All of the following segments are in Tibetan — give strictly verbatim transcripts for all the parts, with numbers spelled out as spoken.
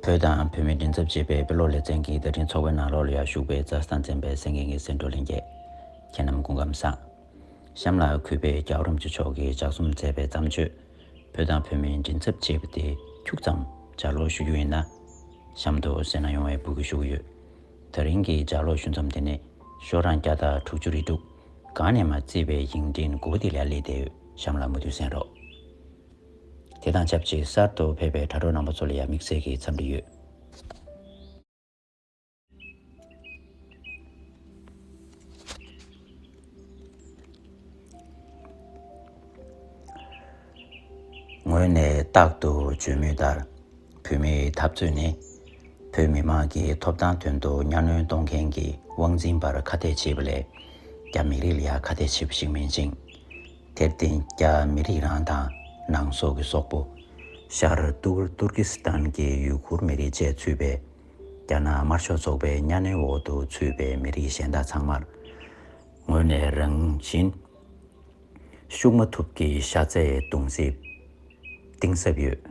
བོད་དང་བོད་མིའི་མགྲིན་ཚབ་ཅེས་པའི་དཔེ་ཀློག་ལེ་ཚན་གྱི་བརྡ་འཕྲིན་ཚོགས་པའི་ནང་ལོགས་ལ་ཡང་ཞུགས་པའི་རྩྭ་ས་དང་འཛིན་པའི་གསན་མཁན་གྱི་གསན་གྲོགས་ལྷན་རྒྱས། ཁྱེད་རྣམས་སྐུ་ཁམས་བཟང་། གཤམ་ལ་གུས་པས་རྒྱལ་བ་རིན་པོ་ཆེ་མཆོག་གིས་ལྗགས་རྩོམ་མཛད་པའི་བརྩམས་ཆོས། བོད་དང་བོད་མིའི་མགྲིན་ཚབ་ཅེས་པ་དེ་ཁྱུག་ཙམ་ལྗགས་ཀློག་ཞུ་རྒྱུ་ཡིན་ན། གཤམ་དུ་གསན་གནང་ཡོང་བའི་འབོད་སྐུལ་ཞུ་གི་ཡོད། ད་རིང་གི་ལྗགས་ཀློག་ཞུ་མཚམས་དེ་ནི་ཤོག་གྲངས་བརྒྱ་དང་དྲུག་ཅུ་རེ་དྲུག། གང་ནས་མ་བརྩིས་པའི་ཡིག་འཕྲིན་དགུ་པ་དེ་ལ་སླེབས་བསྡད་ཡོད། གཤམ་ལ་མུ་མཐུད་གསན་རོགས། དེ་དང་ཆབས་ཅིག་གསར་དུ་ཕེབས་པའི་དྲ་གྲོགས་རྣམ་པ་ཚོ་ལ་ཡང་དམིགས་བསལ་གྱི་འཚམས་འདྲི་ཡོད། ངོས་ནས་རྟག་ཏུ་བརྗོད་མུས་ལྟར། བོད་མིའི་འཐབ་རྩོད་ནི། བོད་མི་མང་གི་ཐོབ་ཐང་དོན་དུ་གཉའ་གནོན་གཏོང་མཁན་གྱི་དབང་འཛིན་པར་ཁ་གཏད་བྱེད་པ་ལས། རྒྱ་མི་རིགས་ལ་ཡང་ཁ་གཏད་བྱེད་པ་ཞིག་མིན་ཅིང་། དེར་བརྟེན་རྒྱ་མི་རིགས་རང་དང་ནང་སོག་གི་སོག་པོ། ཤར་ཏུར་ཏུར་ཀི་སི་ཐན་གྱི་ཡུ་གུར་མི་རིགས་བཅས་ཚུད་པའི། རྒྱ་ནག་དམར་ཤོག་ཚོགས་པའི་གཉའ་གནོན་འོག་ཏུ་ཚུད་པའི་མི་རིགས་གཞན་དག་ཚང་མར། ངོས་ནས་རང་བཞིན་ཤུགས་མ་ཐུབ་ཀྱི་ཤ་ཚའི་གདུང་སེམས་གཏིང་ཟབ་ཡོད།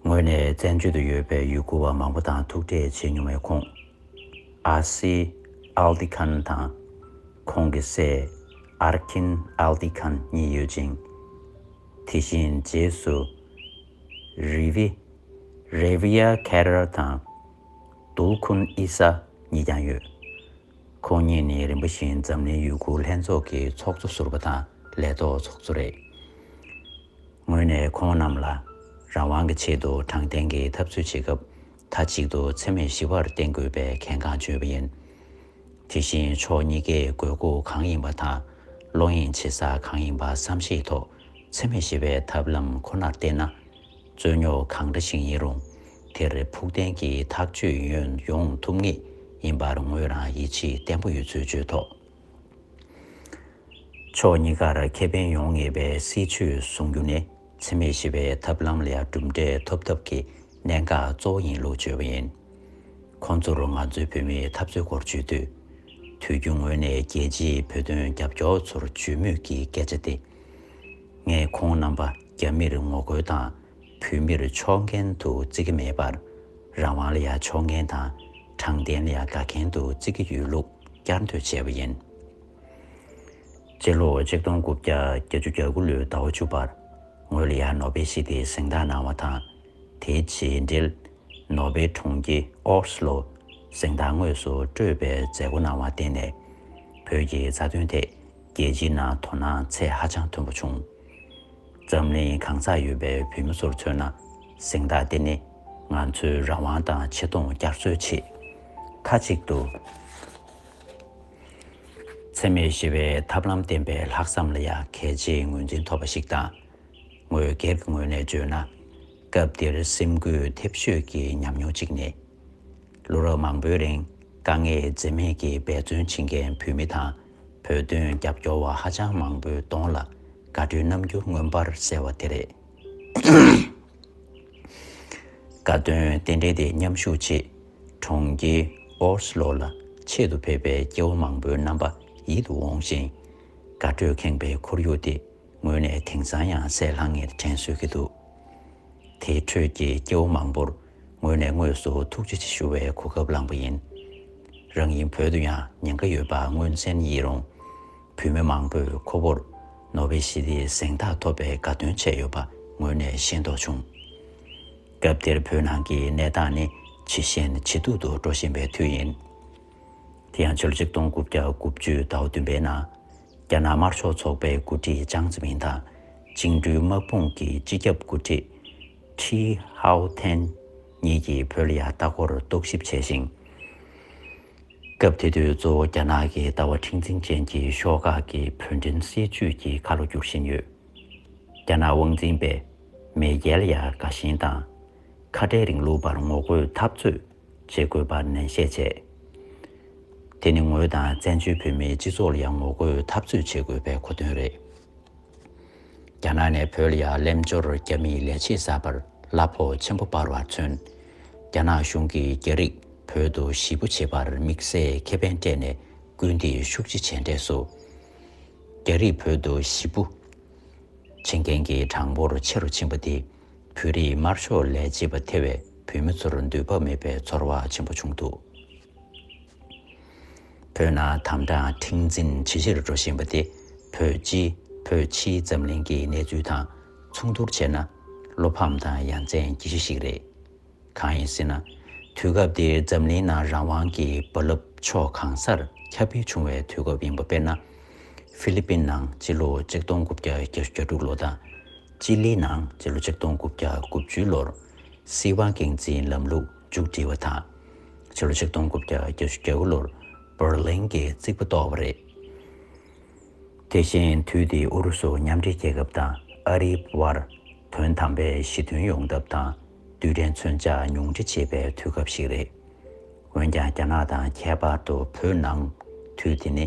ངོས་ནས་བཙན་བྱོལ་དུ་ཡོད་པའི་ཡུ་གུར་བ་མང་པོ་དང་ཐུག་འཕྲད་བྱེད་མྱོང་བའི་ཁོང་། ཨ་སི་ཨལ་ཏི་ཁན་དང་། ཁོང་གི་སྲས་ཨར་ཁིན་ཨལ་ཏི་ཁན་གཉིས་ཡོད་ཅིང་། དེ་བཞིན་རྗེས་སུ་རི་བི། རེ་བི་ཡ་ཁེ་རར་དང་། དུལ་ཁུན་ཨི་ས་གཉིས་ཀྱང་ཡོད། ཁོང་གཉིས་ནི་རིམ་པ་བཞིན་འཛམ་གླིང་ཡུ་གུར་ལྷན་ཚོགས་ཀྱི་ཚོགས་གཙོ་ཟུར་པ་དང་ལས་ཐོག་ཚོགས་གཙོ་རེད། ངོས་ནས་ཁོང་རྣམས་ལ་རང་དབང་གི་ཆེད་དུ་དྲང་བདེན་གྱི་འཐབ་རྩོད་བྱེད་སྐབས་མཐའ་གཅིག་ཏུ་འཚེ་མེད་ཞི་བར་བརྟེན་དགོས་པའི་གལ་འགངས་བརྗོད་པ་ཡིན། དེ་བཞིན་ཕྱོགས་གཉིས་ཀའི་དགོས་མཁོ་གང་ཡིན་པ་དང་། བློ་གཡེང་བྱེད་ས་གང་ཡིན་པ་བསམ་ཤེས་ཐོག་འཚེ་མེད་ཞི་བའི་ཐབས་ལམ་ཁོ་ནར་བརྟེན་ན། རྩོད་རྙོག་གང་འདྲ་ཞིག་ཡིན་རུང་། དེར་ཕུགས་བརྟན་གྱི་ཐག་གཅོད་ཡོང་ཡོང་ཐུབ་ངེས་ཡིན་པར་ངོས་རང་ཡིད་ཆེས་བརྟན་པོ་ཡོད་ཚུལ་བརྗོད་ཐོག་ཕྱོགས་གཉིས་ཀར་ཁེ་ཕན་ཡོང་ངེས་པའི་སྲིད་བྱུས་བཟུང་རྒྱུ་ནི། འཚེ་མེད་ཞི་བའི་ཐབས་ལམ་ལ་ཡང་གྲུབ་འབྲས་ཐོབ་ཐབས་ཀྱི་གནད་འགག་གཙོ་བོ་ཡིན་ལུགས་བརྗོད་པ་ཡིན། ཁོང་ཚོར་ང་ཚོའི་བོད་མིའི་འཐབ་རྩོད་སྐོར་བརྗོད་དུས། དུས་རྒྱུན་ངོས་ནས་རྒྱལ་སྤྱིའི་བོད་དོན་རྒྱབ་སྐྱོར་ཚོར་བརྗོད་མུས་ཀྱི་སྐད་ཆ་སྟེ། ངས་ཁོང་རྣམ་པ་རྒྱ་མིར་ངོ་རྒོལ་དང་བོད་མིར་ཕྱོགས་འགལ་དུ་བརྩི་གི་མེད་པར། རང་དབང་ལ་ཡང་ཕྱོགས་འགལ་དང་དྲང་བདེན་ལ་ཡང་དགའ་མཁན་དུ་བརྩི་གི་ཡོད་ལུགས་བསྐྱར་ཟློས་བྱས་པ་ཡིན། སྤྱི་ལོ་ཆིག་སྟོང་དགུ་བརྒྱ་བརྒྱད་ཅུ་གྱ་དགུ་ལོའི་ཟླ་བ་བཅུ་པར། ངོས་ལ་ཡང་ནོ་བེལ་ཞི་བདེའི་གཟེངས་རྟགས་གནང་བ་དང་། དེའི་རྗེས་འབྲེལ། ནོ་བེལ་གྲོང་ཁྱེར་ཨོ་སི་ལོ་གཟེངས་རྟགས་དངོས་སུ་སྤྲོད་པའི་མཛད་སྒོ་གནང་བར་བརྟེན་ནས། བོད་ཀྱི་རྩ་དོན་ཐད་རྒྱལ་སྤྱིའི་ནང་དོ་སྣང་ཚད་ཧ་ཅང་མཐོན་པོ་བྱུང་། འཛམ་གླིང་གང་སར་ཡོད་པའི་བོད་མི་ཚོར་མཚོན་ན། གཟེངས་རྟགས་འདི་ནི་ང་ཚོའི་རང་དབང་དང་ཆེ་མཐོང་བསྐྱར་གསོའི་ཆེད། མཐའ་གཅིག་ཏུ་འཚེ་མེད་ཞི་བའི་ཐབས་ལམ་བསྟན་པའི་ལྷག་བསམ་ལ་ཡང་གལ་ཆེའི་ངོས་འཛིན་ཐོབ་པ་ཞིག་དང་། ངོས་སྒེར་གྱི་ངོས་ནས་བརྗོད་ན། སྐབས་དེར་སེམས་འགུལ་ཐེབས་ཤོས་ཀྱི་ཉམས་མྱོང་གཅིག་ནི། ལོ་རབས་མང་པོའི་རིང་དཀའ་ངལ་འཛེམ་མེད་ཀྱིས་འབད་བརྩོན་བྱེད་མཁན་བོད་མི་དང་། བོད་དོན་རྒྱབ་སྐྱོར་བ་ཧ་ཅང་མང་པོའི་གདོང་ལ་དགའ་སྤྲོའི་རྣམ་འགྱུར་མངོན་པར་གསལ་བ་དེ་རེད། དགའ་སྟོན་རྟེན་འབྲེལ་དེ་མཉམ་ཞུགས་ཆེད། གྲོང་ཁྱེར་ཨོ་སི་ལོ་ལ་ཆེད་དུ་ཕེབས་པའི་སྐྱེ་བོ་མང་པོའི་རྣམ་པ་ཡིད་དུ་འོང་ཞིང་། དགའ་སྤྲོས་ཁེངས་པའི་ཁོར་ཡུག་དེ། ངོས་ནས་དེང་སང་ཡང་གསལ་ལྷང་ངེར་དྲན་གསོས་ཀྱི་འདུག་དེའི་ཁྲོད་ཀྱི་སྐྱེ་བོ་མང་པོར་ངོས་ནས་དངོས་སུ་ཐུགས་རྗེ་ཆེ་ཞུ་བའི་གོ་སྐབས་བླངས་པ་ཡིན། རང་ཉིད་བོད་དུ་ཡང་ཉེན་ཁ་ཡོད་པ་མངོན་གསལ་ཡིན་རུང་། བོད་མི་མང་པོས་ཁོ་བོར་ནོ་བེལ་ཞི་བདེའི་གཟེངས་རྟགས་ཐོབ་པའི་དགའ་སྟོན་བྱས་ཡོད་པ་ངོས་ནས་ཤེས་རྟོགས་བྱུང་། སྐབས་དེར་བོད་ནང་གི་གནས་སྟངས་ནི་ཇེ་ཞན་ཇེ་སྡུག་ཏུ་འགྲོ་བཞིན་པའི་དུས་ཡིན། དེ་ཡང་ཕྱི་ལོ་ཆིག་སྟོང་དགུ་བརྒྱ་དགུ་བཅུ་ཟླ་བ་བདུན་པའི་ནང་། རྒྱ་ནག་དམར་ཤོག་ཚོགས་པའི་འགོ་ཁྲིད་ཅང་ཙེ་མིན་དང་། བཅིངས་འགྲོལ་དམག་དཔུང་གི་སྤྱི་ཁྱབ་འགོ་ཁྲིད་ཁྲི་ཧའོ་ཐན་གཉིས་ཀྱིས་བོད་ལ་ཡང་ལྟ་སྐོར་རྟོག་ཞིབ་བྱས་ཤིང་། སྐབས་དེ་དུས་གཙོ་བོ་རྒྱ་ནག་གི་ལྟ་བ་མཁྲེགས་འཛིན་ཅན་གྱི་ཤོག་ཁག་གི་བོད་འབྲེལ་སྲིད་བྱུས་ཀྱི་ཁ་ལོ་བསྒྱུར་བཞིན་ཡོད། རྒྱ་ནག་དབང་འཛིན་པས་མེས་རྒྱལ་ལ་ཡང་དགའ་ཞེན་དང་། ཁ་བྲལ་རིང་ལུགས་པར་ངོ་རྒོལ་འཐབ་རྩོད་བྱེད་དགོས་པར་ནན་བཤད་བྱས། དེ་ནི་ངོས་དང་བཙན་བྱོལ་བོད་མིའི་སྤྱི་ཚོགས་ལ་ཡང་ངོ་རྒོལ་འཐབ་རྩོད་བྱེད་དགོས་པའི་གོ་དོན་རེད། རྒྱ་ནག་ནས་བོད་ལ་ཡང་ལེན་འབྱོར་རྒྱ་མིས་ལས་བྱེད་གསར་པར་གླ་ཕོགས་ཆེན་པོ་སྤར་བར་མཚོན། རྒྱ་ནག་གཞུང་གིས་རྒྱ་རིགས་བོད་དུ་ཞི་པོ་བྱེད་པར་དམིགས་བསལ་ཁེ་ཕན་སྤྲད་ནས་སྐུལ་འདེད་ཤུགས་ཆེ་བྱས་འབྲས་སུ། རྒྱ་རིགས་བོད་དུ་ཞི་པོ་བྱེད་མཁན་གྱི་གྲངས་འབོར་ཆེ་རུ་ཕྱིན་པ་དེས། བོད་རིགས་དམར་ཤོག་ལས་བྱེད་པ་ཐེ་བས་བོད་མི་ཚོར་འདོད་པ་མེད་པའི་ཚོར་བ་ཆེན་པོ་བྱུང་འདུག་བོད་ནང་དམ་དྲག་ཁྲིམས་འཛིན་ཇེ་ཆེར་འགྲོ་བཞིན་པ་དེ་བོད་སྤྱི་བོད་ཕྱིའི་འཛམ་གླིང་གི་གནས་ཚུལ་དང་མཚུངས་བསྡུར་བྱས་ན་བློ་ཕམ་དང་ཡ་མཚན་སྐྱེ་གཞི་ཞིག་རེད། གང་ཡིན་ཟེར་ན། དུས་སྐབས་འདིར་འཛམ་གླིང་ནང་རང་དབང་གི་རྦ་རླབས་ཕྱོགས་གང་སར་ཁྱབ་སྤེལ་བྱུང་བའི་དུས་སྐབས་ཡིན་པ། དཔེར་ན། ཧྥི་ལི་པིན་ནང་སྤྱི་ལོ་ཆིག་སྟོང་དགུ་བརྒྱ་བརྒྱད་ཅུ་གྱ་དྲུག་ལོ་དང་། ཅི་ལི་ནང་སྤྱི་ལོ་ཆིག་སྟོང་དགུ་བརྒྱ་དགུ་བཅུ་ལོར་སྲིད་དབང་སྒེར་འཛིན་ལམ་ལུགས་མཇུག་སྒྲིལ་བ་དང་། སྤྱི་ལོ་ཆིག་སྟོང་དགུ་བརྒྱ་བརྒྱད་ཅུ་གྱ་དགུ་ལོར་འབར་ལིན་གྱི་རྩིག་པ་གཏོར་བ་རེད། དེ་བཞིན་དུས་དེའི་ཨུ་རུ་སུ་མཉམ་འབྲེལ་རྒྱལ་ཁབ་དང་ཨ་རིའི་དབར་དོན་དམ་པའི་ཞི་མཐུན་ཡོང་ཐབས་དང་རྡུལ་ཕྲན་མཚོན་ཆ་ཉུང་འཕྲི་བྱེད་པའི་དུས་སྐབས་ཤིག་རེད། འོན་ཀྱང་རྒྱ་ནག་དང་ཁྱད་པར་དུ་བོད་ནང་དུས་དེ་ནི་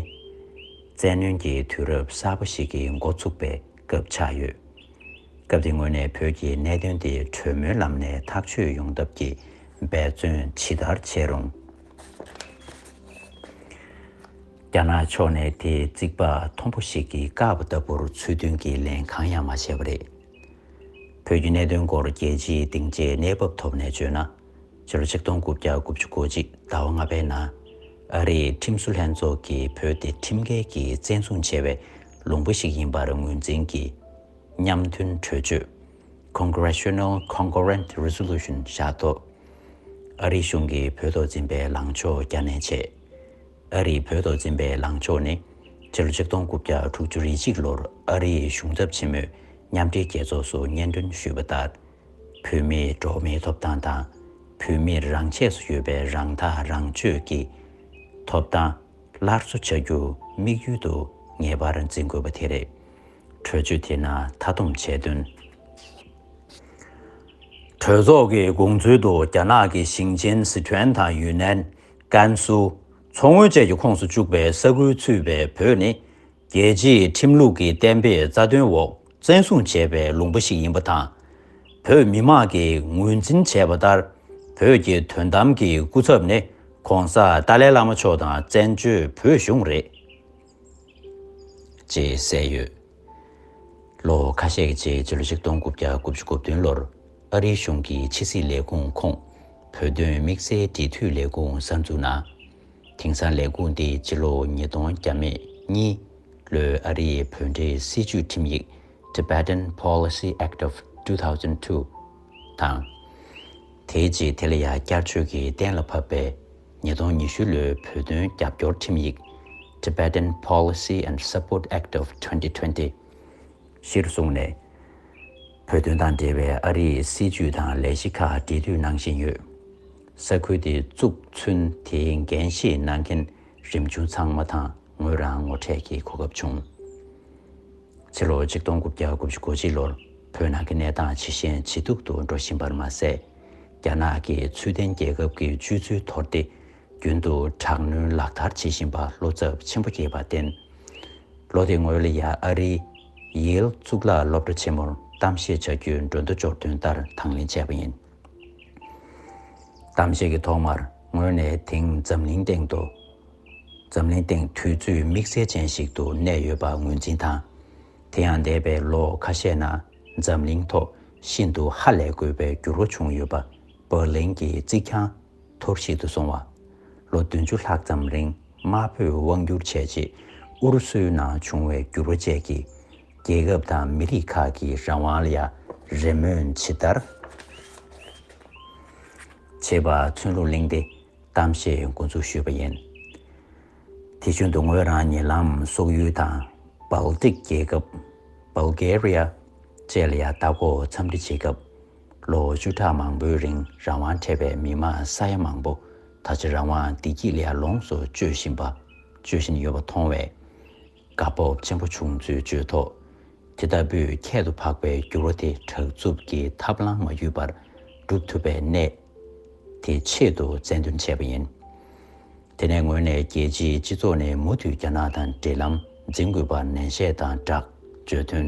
བཙན་གནོན་གྱི་དུས་རབས་གསར་པ་ཞིག་གི་འགོ་ཚུགས་པའི་སྐབས་ཆགས་ཡོད། སྐབས་དེའི་ངོས་ནས་བོད་ཀྱི་གནད་དོན་དེ་གྲོས་མོལ་ལམ་ནས་ཐག་གཅོད་ཡོང་ཐབས་ཀྱི་འབད་བརྩོན་ཇི་ལྟར་བྱས་རུང་། རྒྱ་ནག་ཕྱོགས་ནས་དེའི་རྩིག་པ་མཐོན་པོ་ཞིག་གིས་བཀག་པ་ལྟ་བུར་ཚུལ་མཐུན་གྱི་ལན་གང་ཡང་མ་བྱས་པ་རེད། བོད་ཀྱི་གནད་དོན་སྐོར་རྒྱལ་སྤྱིའི་སྡིངས་ཆའི་གནས་བབ་ཐོག་ནས་བརྗོད་ན། ཕྱི་ལོ་ཆིག་སྟོང་དགུ་བརྒྱ་དགུ་བཅུ་གོ་གཅིག་ཟླ་བ་ལྔ་པའི་ནང་། ཨ་རིའི་ཁྲིམས་བཟོ་ལྷན་ཚོགས་ཀྱིས་བོད་དེ་ཁྲིམས་འགལ་གྱིས་བཙན་བཟུང་བྱས་པའི་ལུང་པ་ཞིག་ཡིན་པར་ངོས་འཛིན་གྱིས། མཉམ་མཐུན་གྲོས་ཆོད། Congressional Concurrent Resolution བཞག་ཐོག་ཨ་རིའི་གཞུང་གིས་བོད་ཐོག་འཛིན་པའི་ལངས་ཕྱོགས་བསྐྱར་ནན་བྱས། ཨ་རིས་བོད་ཐོག་འཛིན་པའི་ལངས་ཕྱོགས་ནི། ཕྱི་ལོ་ཆིག་སྟོང་དགུ་བརྒྱ་དྲུག་ཅུ་རེ་གཅིག་ལོར་ཨ་རིའི་གཞུང་ཚབ་ཆེན་མོས་མཉམ་འབྲེལ་རྒྱལ་ཚོགས་སུ་སྙན་སྒྲོན་ཞུས་པ་ལྟར། བོད་མིའི་འགྲོ་བ་མིའི་ཐོབ་ཐང་དང་། བོད་མིར་རང་ཆས་སུ་ཡོད་པའི་རང་ཐག་རང་གཅོད་ཀྱི་ཐོབ་ཐང་སླར་གསོ་བྱ་རྒྱུ་དམིགས་ཡུལ་དུ་ངེས་པར་འཛིན་དགོས་པ་དེ་རེད། གྲོས་ཆོད་དེ་ནང་མཐའ་སྡོམ་བྱས་དོན། གྲོས་ཚོགས་ཀྱི་དགོངས་ཚུལ་དུ་རྒྱ་ནག་གི་ཞིང་ཆེན་སི་ཁྲོན་དང་ཡུན་ནན། ཀན་སུའུ། མཚོ་སྔོན་བཅས་ཀྱི་ཁོངས་སུ་བཅུག་པའི་ས་ཁུལ་ཚུད་པའི་བོད་ནི། རྒྱལ་སྤྱིའི་ཁྲིམས་ལུགས་ཀྱི་གཏན་འབེབས་རྩ་དོན་འོག་བཙན་བཟུང་བྱས་པའི་ལུང་པ་ཞིག་ཡིན་པ་དང་། བོད་མི་མང་གིས་ངོས་འཛིན་བྱས་པ་ལྟར། བོད་ཀྱི་དོན་དམ་གྱི་སྐུ་ཚབ་ནི་༸གོང་ས་ཏཱ་ལའི་བླ་མ་མཆོག་དང་བཙན་བྱོལ་བོད་གཞུང་རེད། ཅེས་གསལ་ཡོད། ལོ་ཁ་ཤས་ཀྱི་རྗེས་ཕྱི་ལོ་ཆིག་སྟོང་དགུ་བརྒྱ་དགུ་བཅུ་གོ་བདུན་ལོར་ཨ་རིའི་གཞུང་གི་ཕྱི་སྲིད་ལས་ཁུངས་ཁོངས་བོད་དོན་དམིགས་བསལ་འབྲེལ་མཐུད་ལས་ཁུངས་གསར་འཛུགས་གནང་། དེང་སང་ལས་ཁུངས་འདིས་སྤྱི་ལོ་ཉིས་སྟོང་བརྒྱ་མེད་གཉིས་ལོའི་ཨ་རིའི་བོད་འབྲེལ་སྲིད་བྱུས་ཁྲིམས་ཡིག Tibetan Policy Act of two thousand two དང་། དེའི་རྗེས་དེ་ལ་ཡང་བསྐྱར་བཅོས་ཀྱིས་གཏན་ལ་ཕབ་པའི་ཉིས་སྟོང་ཉི་ཤུ་ལོའི་བོད་དོན་རྒྱབ་སྐྱོར་ཁྲིམས་ཡིག Tibetan Policy and Support Act of twenty twenty གཞིར་བཟུང་ནས། བོད་དོན་དང་འབྲེལ་བའི་ཨ་རིའི་སྲིད་བྱུས་དང་ལས་གཞི་ཁག་འབྲེལ་མཐུད་གནང་བཞིན་ཡོད། ས་ཁུལ་དེ་བཙུགས་ཚུན་དེའི་འགན་བཞེས་གནང་མཁན་རིམ་བྱུང་ཚང་མ་དང་ངོས་རང་ངོ་འཕྲད་ཀྱི་གོ་སྐབས་བྱུང་། ཕྱི་ལོ་ཆིག་སྟོང་དགུ་བརྒྱ་དགུ་བཅུ་གོ་གཅིག་ལོར་བོད་ནང་གི་གནས་སྟངས་ཇེ་ཞན་ཇེ་སྡུག་ཏུ་འགྲོ་བཞིན་པར་མ་ཟད། རྒྱ་ནག་གིས་ཚུལ་ལྡན་རྒྱལ་ཁབ་ཀྱི་སྤྱོད་ཚུལ་དོར་ཏེ། རྒྱུན་དུ་དྲག་གནོན་ལག་བསྟར་བྱེད་བཞིན་པ་བློ་འཚབ་ཆེན་པོ་སྐྱེས་པར་བརྟེན། ལོ་དེའི་སྔོན་ལ་ཡང་ཨ་རིའི་ཡེལ་གཙུག་ལག་སློབ་གྲྭ་ཆེན་མོར་གཏམ་བཤད་བྱ་རྒྱུའི་མགྲོན་བརྡ་འབྱོར་དོན་ལྟར་དང་ལེན་བྱས་པ་ཡིན། གཏམ་བཤད་ཀྱི་ཐོག་མར་ངོས་ནས་དེང་འཛམ་གླིང་སྟེང་དུ། འཛམ་གླིང་སྟེང་དུས་ཚོད་དམིགས་བསལ་ཅན་ཞིག་ཏུ་གནས་ཡོད་པ་ངོས་འཛིན་དང་། དེ་ཡང་འདས་པའི་ལོ་ཁ་ཤས་ནང་འཛམ་གླིང་ཐོག་ཤིན་ཏུ་ཧ་ལས་དགོས་པའི་འགྱུར་བ་བྱུང་ཡོད་པ། འབར་ལིན་གྱི་རྩིག་གྱང་འཐོར་ཞིག་ཏུ་སོང་བ། ལོ་བདུན་ཅུ་ལྷག་ཙམ་རིང་དམར་པོས་དབང་བསྒྱུར་བྱས་རྗེས་ཨུ་རུ་སུའི་ནང་བྱུང་བའི་འགྱུར་བ་བཅས་ཀྱིས་རྒྱལ་ཁབ་དང་མི་རིགས་ཁག་གི་རང་དབང་ལ་ཡང་རེ་སྨོན་ཇི་ལྟར་བྱེད་པ་ཚུན་ལུགས་གླེང་སྟེ་གཏམ་བཤད་འགོ་འཛུགས་ཞུས་པ་ཡིན། དེ་བཞིན་དུ་ངོས་རང་ཉེ་ལམ་སོག་ཡུལ་དང་སྦལ་ཏིག་རྒྱལ་ཁབ། Bulgaria བཅས་ལ་ཡང་ལྟ་སྐོར་འཚམས་འདྲི་བྱེད་སྐབས། ལོ་བཅུ་ཕྲག་མང་པོའི་རིང་རང་དབང་འཕྲད་པའི་མི་དམངས་ས་ཡ་མང་པོ་ད་ཆ་རང་དབང་བདེ་སྐྱིད་ལ་ཡང་ལོངས་སུ་སྤྱོད་བཞིན་པ། སྤྱོད་བཞིན་ཡོད་པ་མཐོང་བས། དགའ་སྤོབས་ཆེན་པོ་བྱུང་ཚུལ་བརྗོད་ཐོག་དེ་ལྟ་བུའི་ཁྱད་དུ་འཕགས་པའི་འགྱུར་བ་དེ་དྲག་རྩུབ་ཀྱི་ཐབས་ལམ་མ་བརྒྱུད་པར་སྒྲུབ་ཐུབ་པའི་གནད་དེ་ཆེད་དུ་རྩལ་འདོན་བྱས་པ་ཡིན། དེ་ནས་ངོས་ནས་རྒྱལ་སྤྱིའི་སྤྱི་ཚོགས་ནས་མུ་མཐུད་རྒྱ་ནག་དང་འབྲེལ་ལམ་འཛིན་དགོས་པར་ནན་བཤད་དང་སྦྲགས་བརྗོད་དོན།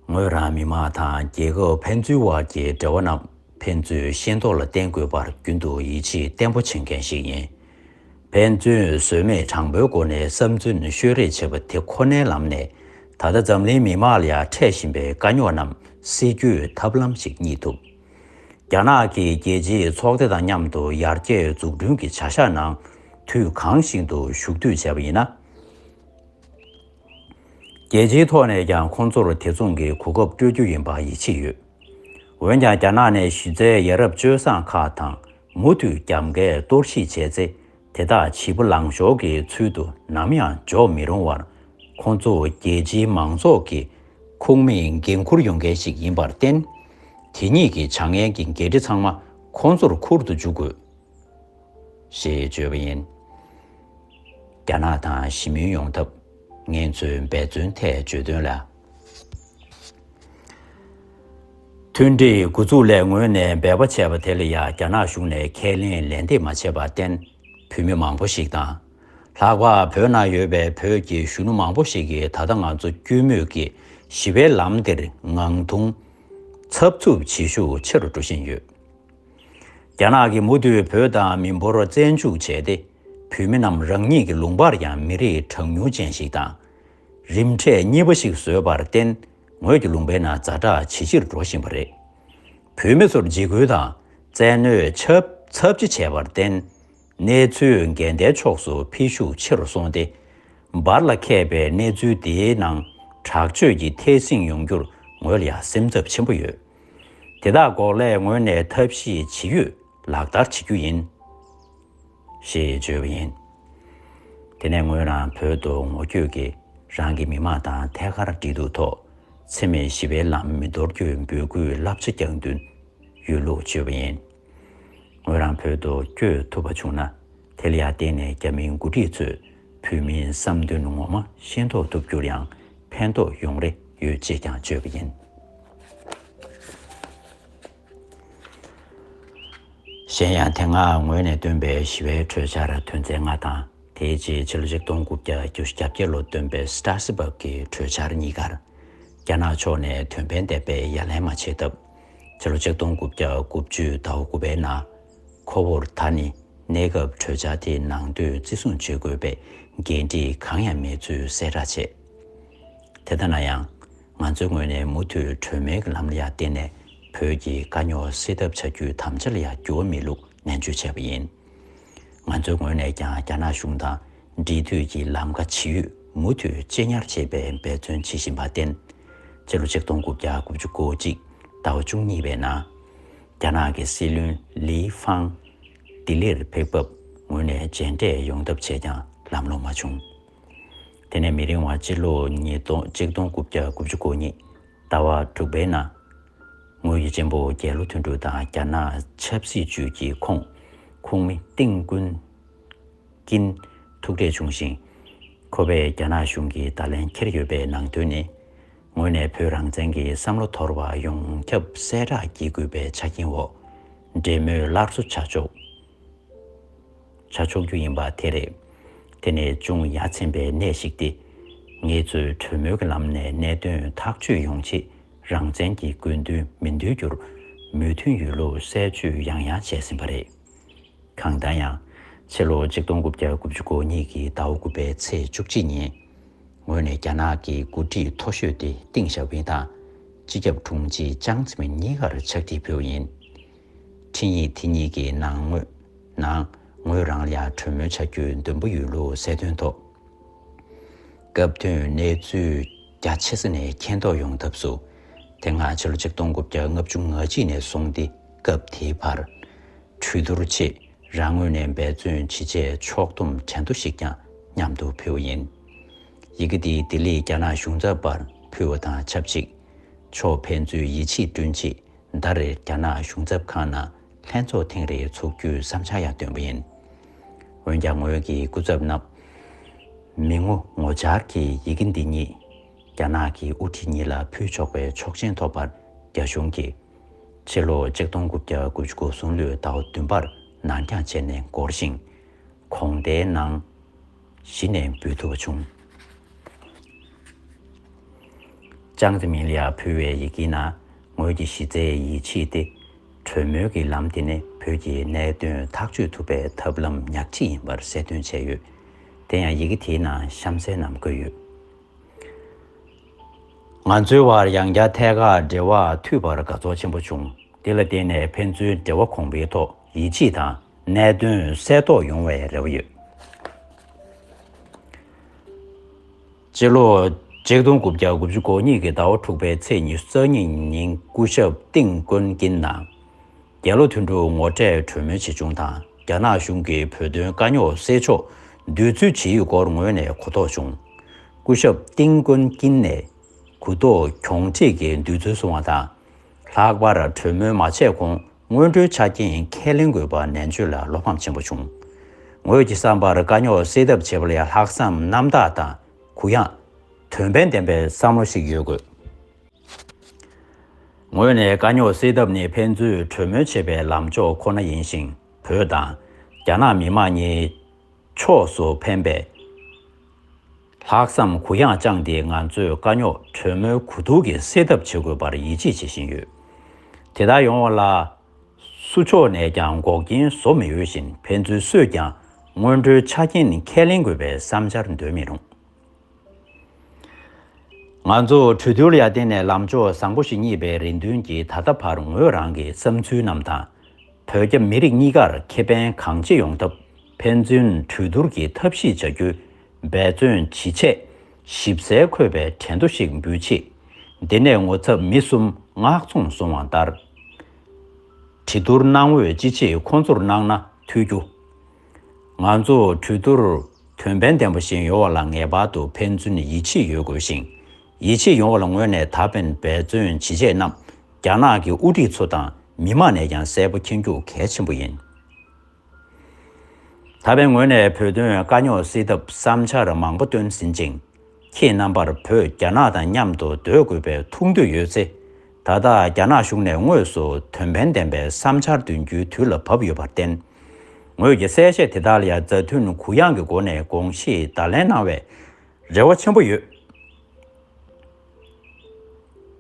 ངོས་རང་མི་དམངས་དང་རྒྱལ་ཁབ་ཕན་ཚུན་དབར་གྱི་འབྲེལ་བ་རྣམས་ཕན་ཚུན་ཤེས་རྟོགས་ལ་བརྟེན་དགོས་པར་རྒྱུན་དུ་ཡིད་ཆེས་བརྟན་པོ་བྱེད་མཁན་ཞིག་ཡིན། ཕན་ཚུན་ཟོལ་མེད་དྲང་པོའི་སྒོ་ནས་བསམ་ཚུལ་ཤོད་རེས་བྱེད་པ་དེ་ཁོ་ནའི་ལམ་ནས་ ད་ལྟ་འཛམ་གླིང་མི་དམངས་ལ་ཡང་འཕྲད་བཞིན་པའི་དཀའ་རྙོག་རྣམས་སེལ་རྒྱུའི་ཐབས་ལམ་ཞིག་རྙེད་ཐུབ། རྒྱ་ནག་གིས་རྒྱལ་སྤྱིའི་ཚོགས་སྡེ་དང་མཉམ་དུ་ཡར་རྒྱས་འཛུགས་སྐྲུན་གྱི་བྱ་གཞག་ནང་དུས་གང་ཞིག་ཏུ་ཞུགས་འཐུས་བྱས་པ་ཡིན་ན། རྒྱལ་སྤྱིའི་ཐོག་ནས་ཀྱང་ཁོང་ཚོར་དེ་མཚུངས་ཀྱི་གོ་སྐབས་སྤྲོད་རྒྱུ་ཡིན་པ་ཡིད་ཆེས་ཡོད། འོན་ཀྱང་། རྒྱ་ནག་ནས་གཞི་རྩའི་ཡ་རབས་སྤྱོད་བཟང་ཁག་དང་མུ་མཐུད་རྒྱབ་འགལ་གཏོར་བཤིག་བྱས་ཚེ། དེ་དག་བྱིས་པ་ལང་ཤོར་གྱི་ཚུལ་དུ་ནམ་ཡང་འཇོག་མི་རུང་བར། ཁོང་ཚོ་རྒྱལ་སྤྱིའི་མང་ཚོགས་ཀྱི་ཁོངས་མིའི་འགན་འཁུར་ཡོང་མཁན་ཞིག་ཡིན་པར་བརྟེན། དེ་ཉིད་ཀྱི་བྱ་ངན་གྱི་འགན་འཁྲི་ཚང་མ་ཁོང་ཚོར་འཁུར་དུ་འཇུག་དགོས། ཞེས་བརྗོད་པ་ཡིན། རྒྱ་ནག་དང་ཞི་མོལ་ཡོང་ཐབས་ངལ་རྩོལ་འབད་བརྩོན་ཐད་བརྗོད་དོན་ལ། མཐུན་སྒྲིལ་འགོ་འཛུགས་ལས་ངོས་ནས་འབད་པ་བྱས་པ་དེ་ལ་ཡང་རྒྱ་ནག་གཞུང་ནས་ཁས་ལེན་ལན་འདེབས་མ་བྱས་པར་བརྟེན། བོད་མི་མང་པོ་ཞིག་དང་། ལྷག་པར་བོད་ནང་ཡོད་པའི་བོད་ཀྱི་གཞོན་ནུ་མང་པོ་ཞིག་གིས་ད་ལྟ་ང་ཚོ་སྐྱོ་མོས་ཀྱི་ཞི་བའི་ལམ་འདིར་ངང་ཐུང་འཚབ་འཚུབ་བྱེད་ཤུགས་ཆེ་རུ་འགྲོ་བཞིན་ཡོད། རྒྱ་ནག་གིས་མུ་མཐུད་བོད་དང་མི་འབོར་བཙན་འཇུག་བྱས་ཏེ། བོད་མི་རྣམས་རང་ཉིད་ཀྱི་ལུང་པར་ཡང་མི་རིགས་གྲངས་ཉུང་ཅན་ཞིག་དང་། རིམ་གྲས་གཉིས་པ་ཞིག་བཟོས་པར་བརྟེན། ངོས་ཀྱི་ལུང་པའི་ནང་ཛ་དྲག་ཇེ་ཆེར་འགྲོ་བཞིན་པ་རེད། བོད་མི་ཚོར་འཇིགས་སྐུལ་དང་བཙན་གནོན་ཚབས་ཚབས་ཆེ་བྱས་པར་བརྟེན། གནས་ཚུལ་འགལ་ཟླའི་ཕྱོགས་སུ་འཕེལ་ཤུགས་ཆེ་རུ་སོང་སྟེ། བར་ལ་འཁེལ་པའི་གནས་ཚུལ་དེའི་ནང་དྲག་སྤྱོད་ཀྱི་ཐད་སྲིང་ཡོང་རྒྱུར་ངོས་ལ་ཡང་སེམས་འཚབ་ཆེན་པོ་ཡོད། དེ་དག་འགོག་སླད་ངོས་ནས་ཐབས་ཤེས་ཇི་ཡོད་ལག་བསྟར་བྱེད་རྒྱུ་ཡིན། ཞེས་བརྗོད་པ་ཡིན། དེ་ནས་ངོས་རང་བོད་དུ་ངོ་བསྐྱོད་ཀྱིས་རང་གི་མི་མང་དང་ཐད་ཀར་འབྲེལ་གཏུག་ཐོག་འཚེ་མེད་ཞི་བའི་ལམ་མི་དོར་རྒྱུའི་འབོད་སྐུལ་བསླབ་བྱ་རྒྱག་འདུན་ཡོད་ལུགས་བརྗོད་པ་ཡིན། ངོས་རང་བོད་དུ་བསྐྱོད་ཐུབ་པ་བྱུང་ན། དེ་ལ་ཡང་བརྟེན་ནས་རྒྱ་མིའི་འགོ་ཁྲིད་ཚོས་བོད་མིའི་བསམ་འདུན་ངོ་མ་ཤེས་རྟོགས་ཐུབ་རྒྱུར་ཡང་ཕན་ཐོགས་ཡོང་རེ་ཡོད་ཅེས་ཀྱང་བརྗོད་པ་ཡིན། གཞན་ཡང་། དེ་སྔ་ངོས་ནས་བཏོན་པའི་ཞི་བའི་གྲོས་འཆར་དོན་ཚན་ལྔ་དང་། དེའི་རྗེས་ཕྱི་ལོ་ཆིག་སྟོང་དགུ་བརྒྱ་བརྒྱད་ཅུ་གྱ་བརྒྱད་ལོ་བཏོན་པའི་སི་ཏྲ་སི་བྷག་གི་གྲོས་འཆར་གཉིས་ཀར། རྒྱ་ནག་ཕྱོགས་ནས་དོན་ཕན་ལྡན་པའི་ཡ་ལན་མ་བྱས་སྟབས། ཕྱི་ལོ་ཆིག་སྟོང་དགུ་བརྒྱ་དགུ་བཅུ་ཟླ་བ་དགུ་པའི་ནང་། ཁོ་བོར་ད་ནི་གནས་སྐབས་གྲོས་འཆར་དེའི་ནང་དོན་བརྩི་སྲུང་བྱེད་དགོས་པའི་འགན་འཁྲི་གང་ཡང་མེད་ཚུལ་གསལ་བསྒྲགས་བྱས། དེ་ལྟ་ན་ཡང་། ང་ཚོའི་ངོས་ནས་མུ་མཐུད་གྲོས་མོལ་གྱི་ལམ་ལ་ཡང་བརྟེན་ནས་བོད་ཀྱི་དཀའ་རྙོག་སེལ་ཐབས་བྱ་རྒྱུའི་དམ་བཅའ་ལ་ཡང་འགྱུར་བ་མེད་ལུགས་ནན་བརྗོད་བྱས་པ་ཡིན། ང་ཚོའི་ངོས་ནས་ཀྱང་རྒྱ་ནག་གཞུང་དང་འབྲེལ་མཐུད་ཀྱི་ལམ་ཁ་ཇི་ཡོད་མུ་མཐུད་གཅེས་ཉར་བྱེད་པའི་འབད་བརྩོན་བྱེད་བཞིན་པར་བརྟེན། ཕྱི་ལོ་ཆིག་སྟོང་དགུ་བརྒྱ་དགུ་བཅུ་གོ་གཅིག་ཟླ་བ་བཅུ་གཉིས་པའི་ནང་། རྒྱ་ནག་གི་སྲིད་བློན་ལི་ཧྥང་ལྡི་ལིར་ཕེབས་སྐབས་ངོས་ནས་མཇལ་འཕྲད་ཡོང་ཐབས་བྱས་ཀྱང་ལམ་ལྷོང་མ་བྱུང་། དེ་ནས་མི་རིང་བར་སྤྱི་ལོ་ཉིས་སྟོང་ཆིག་སྟོང་དགུ་བརྒྱ་དགུ་བཅུ་གོ་གཉིས་ཟླ་བ་དྲུག་པའི་ནང་། ངོས་ཀྱི་གཅེན་པོ་རྒྱལ་ལོ་དོན་གྲུབ་དང་རྒྱ་ནག་ཆབ་སྲིད་ཅུས་ཀྱི་ཁོངས་ཁོངས་མི་ཏིང་ཀུན་ཀིན་ཐུག་འཕྲད་བྱུང་ཞིང་། ཁོ་པས་རྒྱ་ནག་གཞུང་གིས་བརྡ་ལན་འཁྱེར་ཡོད་པའི་ནང་དོན་ནི། ངོས་ནས་བོད་རང་བཙན་གྱི་བསམ་བློ་དོར་བ་ཡོངས་ཁྱབ་གསལ་བསྒྲགས་བགྱིད་དགོས་པའི་ཆ་རྐྱེན་འོག་འབྲེལ་མོལ་སླར་གསོ་བྱ་ཆོག་བྱ་ཆོག་རྒྱུ་ཡིན་པ་དེ་རེད། དེ་ནི་ཅུང་ཡ་མཚན་པའི་གནས་ཤིག་སྟེ། ངེད་ཚོས་གྲོས་མོལ་གྱི་ལམ་ནས་གནད་དོན་ཐག་གཅོད་ཡོང་ཆེད་རང་བཙན་གྱི་དགོས་འདུན་མི་འདུལ་རྒྱུར་མོས་མཐུན་ཡོད་ལུགས་གསལ་བརྗོད་ཡང་ཡང་བྱས་ཟིན་པ་རེད། གང་ལྟར་ཡང་། ཕྱི་ལོ་ཆིག་སྟོང་དགུ་བརྒྱ་དགུ་བཅུ་གོ་གཉིས་ཀྱི་ཟླ་བ་དགུ་པའི་ཚེས་བཅུ་གཅིག་ཉིན། ངོས་ནས་རྒྱ་ནག་གི་འགོ་ཁྲིད་མཐོ་ཤོས་ཏེ་ཏིང་ཞའོ་ཕིང་དང་སྤྱི་ཁྱབ་དྲུང་ཆེ་ཅང་ཙེ་མིན་གཉིས་ཀར་ཕྱག་བྲིས་ཕུལ་བ་ཡིན། འཕྲིན་ཡིག་དེ་གཉིས་ཀྱི་ནང་ངོས་ནང་ངོས་རང་ལ་ཡང་གྲོས་མོལ་བྱ་རྒྱུའི་འདུན་པ་ཡོད་ལུགས་གསལ་སྟོན་ཐོག་སྐབས་དོན་གནས་ཚུལ་རྒྱ་ཆེ་ས་ནས་མཁྱེན་རྟོགས་ཡོང་ཐབས་སུ། དེ་སྔ་ཕྱི་ལོ་ཆིག་སྟོང་དགུ་བརྒྱ་ལྔ་བཅུ་ང་གཅིག་ནས་བཟུང་སྟེ་སྐབས་དེའི་བར། གྲོས་བསྡུར་ཆེད་རང་ངོས་ནས་འབད་བརྩོན་ཇི་བྱས་ཕྱོགས་བསྡོམས་དྲན་ཐོ་ཞིག་ཀྱང་མཉམ་དུ་ཕུལ་བ་ཡིན། ཡི་གེ་འདི་ལྡི་ལི་རྒྱ་ནག་གཞུང་ཚབ་པར་ཕུལ་བ་དང་ཆབས་ཅིག་ཕྱོགས་ཕན་ཚུན་ཡིད་ཆེས་བསྐྲུན་ཆེད་ཟླ་རེར་རྒྱ་ནག་གཞུང་ཚབ་ཁང་ནང་ལྷན་ཚོགས་ཐེངས་རེ་ཚོགས་རྒྱུའི་བསམ་འཆར་ཡང་བཏོན་པ་ཡིན། འོན་ཀྱང་ངོས་ཀྱི་སྐུ་ཚབ་རྣམས་མི་ངོ་ངོ་བཅར་གྱིས་ཡི་གེ་འདི་ཉིད་རྒྱ་ནག་གི་དབུ་ཁྲིད་གཉིས་ལ་ཕུལ་ཆོག་པའི་ཆོག་མཆན་ཐོབ་པར་རྒྱ་གཞུང་གིས། ཕྱི་ལོ་ཆིག་སྟོང་དགུ་བརྒྱ་དགུ་བཅུ་གོ་གསུམ་ལོའི་ཟླ་བ་བདུན་པར་ནར་འགྱངས་བྱས་ནས་འགོར་ཞིང་། དགོངས་དག་གནང་། གཞི་ནས་འབུལ་ཐུབ་པ་བྱུང་། ཅང་ཙེ་མིན་ལ་ཡང་ཕུལ་བའི་ཡི་གེའི་ནང་ངོས་ཀྱི་གཞི་རྩའི་ཡིད་ཆེས་ཏེ། གྲོས་མོལ་གྱི་ལམ་དེ་ནི་བོད་ཀྱི་གནད་དོན་ཐག་གཅོད་ཐུབ་པའི་ཐབས་ལམ་ཉག་གཅིག་ཡིན་པར་གསལ་སྟོན་བྱས་ཡོད། དེ་ཡང་ཡི་གེ་དེའི་ནང་གཤམ་གསལ་རྣམས་བཀོད་ཡོད། ང་ཚོའི་བར་ཡང་བསྐྱར་ཐད་ཀར་འབྲེལ་བ་མཐུད་པར་དགའ་ཚོར་ཆེན་པོ་བྱུང་། དེ་ལ་བརྟེན་ནས་ཕན་ཚུན་འབྲེལ་བ་གོང་འཕེལ་ཐོག་ཡིད་ཆེས་དང་གནད་དོན་གསལ་རྟོགས་ཡོང་བའི་རེ་བ་ཡོད། སྤྱི་ལོ་ཆིག་སྟོང་དགུ་བརྒྱ་དགུ་བཅུ་གོ་གཉིས་ཀྱི་ཟླ་བ་དྲུག་པའི་ཚེས་ཉི་ཤུ་རྩ་གཉིས་ཉིན་སྐུ་ཞབས་ཏིང་ཀོན་ཀིན་དང་། རྒྱལ་ལོ་དོན་གྲུབ་ངོ་འཕྲད་གྲོས་མོལ་བྱེད་བྱུང་དང་། རྒྱ་ནག་གཞུང་གིས་བོད་དོན་དཀའ་རྙོག་སེལ་ཕྱོགས་འདོད་ཚུལ་ཇི་ཡོད་སྐོར་ངོས་ནས་གོ་རྟོགས་བྱུང་། སྐུ་ཞབས་ཏིང་ཀོན་ཀིན་ནས་གུ་དོག་གྱོང་ཁྲིད་ཀྱི་འདོད་ཚུལ་གསུངས་བ་དང་། ལྷག་པར་གྲོས་མོལ་མ་བྱས་གོང་སྔོན་འགྲོའི་ཆ་རྐྱེན་ཁས་ལེན་དགོས་པ་ནན་བརྗོད་ལ་བློ་ཕམ་ཆེན་པོ་བྱུང་། ངོས་ཀྱི་བསམ་པར་དཀའ་རྙོག་སེལ་ཐབས་བྱེད་པ་ལ་ལྷག་བསམ་རྣམ་དག་དང་གུ་ཡངས། དོན་ཕན་ལྡན་པའི་བསམ་བློ་ཞིག་ཡོད་དགོས། ངོས་ནས་དཀའ་རྙོག་སེལ་ཐབས་ནི་ཕན་ཚུན་གྲོས་མོལ་བྱེད་པའི་ལམ་ཕྱོགས་ཁོ་ན་ཡིན་ཞིང་། བོད་དང་རྒྱ་ནག་མི་དམངས་གཉིས་ཕྱོགས་སུ་ཕན་པའི་ལྷག་བསམ་གུ་ཡངས་བཅངས་ཏེ། ང་ཚོས་དཀའ་རྙོག་གྲོས་མོལ་གོ་བསྡུར་གྱིས་སེལ་ཐབས་བྱེད་དགོས་པར་ཡིད་ཆེས་བྱེད་བཞིན་ཡོད། དེ་ལྟར་ཡོང་བ་ལ་སུ་ཕྱོགས་ནས་ཀྱང་འགོག་རྐྱེན་བཟོ་མི་འོས་ཤིང་། ཕན་ཚུན་སུས་ཀྱང་སྔོན་འགྲོའི་ཆ་རྐྱེན་ཁས་ལེན་དགོས་པའི་བསམ་འཆར་འདོན་མི་རུང་། ང་ཚོ་གྲོས་བསྡུར་ལ་བརྟེན་ནས་ལམ་ཕྱོགས་བཟང་པོ་ཞིག་རྙེད་པའི་རེ་འདུན་གྱིས། ད་ལྟ་བར་ངོས་རང་གི་བསམ་ཚུལ་རྣམས་དང་། བོད་རྒྱ་མི་རིགས་གཉིས་ཀར་ཁེ་ཕན་གང་ཆེ་ཡོང་ཐབས་ཕན་ཚུན་གྲོས་བསྡུར་གྱིས་ཐབས་ཤེས་བྱ་རྒྱུའི་འབད་བརྩོན་ཇི་ཆེ་ཞིབ་གསལ་འཁོད་པའི་གྲོས་འདུན་ཞིག་འབུལ་ཆེད། འདི་ནས་ངོ་ཚབ་མི་གསུམ་མངགས་ཚོང་སོང་བ་ལྟར། གྲོས་བསྡུར་གནང་འོས་ཅི་ཆེ་ཁོང་ཚོར་གནང་ན་ཐུགས་རྒྱུ། ང་ཚོ་གྲོས་བསྡུར་དོན་ཕན་ལྡན་པ་ཞིག་ཡོང་བ་ལ་ངེས་པར་དུ་ཕན་ཚུན་ཡིད་ཆེས་ཡོད་དགོས་ཤིང་། ཡིད་ཆེས་ཡོང་བ་ལ་ངོས་ནས་ད་ཕན་འབད་བརྩོན་ཇི་བྱེད་རྣམས་རྒྱ་ནག་གི་དབུ་ཁྲིད་ཚོ་དང་མི་མང་ནས་ཀྱང་གསལ་པོ་མཁྱེན་རྒྱུ་གལ་ཆེན་པོ་ཡིན། ད་ཕན་ངོས་ནས་བོད་དོན་དཀའ་རྙོག་སེལ་ཐབས་བསམ་འཆར་མང་པོ་བཏོན་ཟིན་ཅིང་། ཁྱེད་རྣམ་པར་བོད་རྒྱ་ནག་དང་མཉམ་དུ་སྡོད་དགོས་པའི་ཐུགས་འདོད་ཡོད་ཚེ། ད་ལྟ་རྒྱ་ནག་གཞུང་ནས་དངོས་སུ་དོན་ཕན་ལྡན་པའི་བསམ་འཆར་འདོན་རྒྱུའི་དུས་ལ་བབ་ཡོད་པར་བརྟེན། ངོས་ཀྱི་གསལ་བཤད་དེ་དག་ལ་ཡང་མཛའ་མཐུན་གུ་ཡངས་ཀྱི་སྒོ་ནས་དགོངས་བཞེས་བརྡ་ལན་གནང་བའི་རེ་བ་ཆེན་པོ་ཡོད།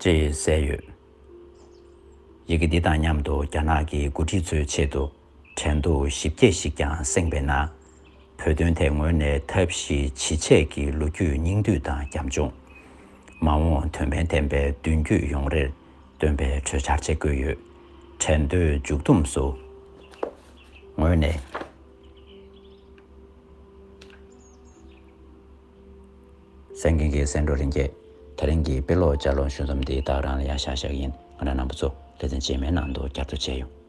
ཅེས་གསལ་ཡོད། ཡི་གེ་འདི་དང་མཉམ་དུ་རྒྱ་ནག་གི་འགོ་ཁྲིད་ཚོའི་ཆེད་དུ་ཁྲལ་གཏུག་ཞིབ་རྒྱས་ཤིག་ཀྱང་གསན་པས་ན། བོད་དོན་ཐད་ངོས་ནས་ཐབས་ཤེས་ཇི་བྱས་ཀྱི་ལོ་རྒྱུས་སྙིང་བསྡུས་དང་རྒྱབ་ལྗོངས། མ་འོངས་དོན་ཕན་ལྡན་པའི་མདུན་སྐྱོད་ཡོང་རེར་སྟོན་པའི་གྲོས་འཆར་ཆེད་བཀོད་ཡོད། ཁྲལ་གཏུག་མཇུག་བསྡོམས་སུ། ངོས་ནས། གསན་མཁན་གྱི་སེང་འབྲོག་རིན་རྒྱས། དེ་རིང་གི་དཔེ་ཀློག་ལྗགས་ཀློག་ཞུ་མཚམས་འདི་ད་རང་ལ་ཡང་བཞག་བཞག་ཡིན། ང་རང་རྣམ་པ་ཚོ་ལེ་ཚན་རྗེས་མའི་ནང་དུ་བསྐྱར་དུ་མཇལ་ཡོང་།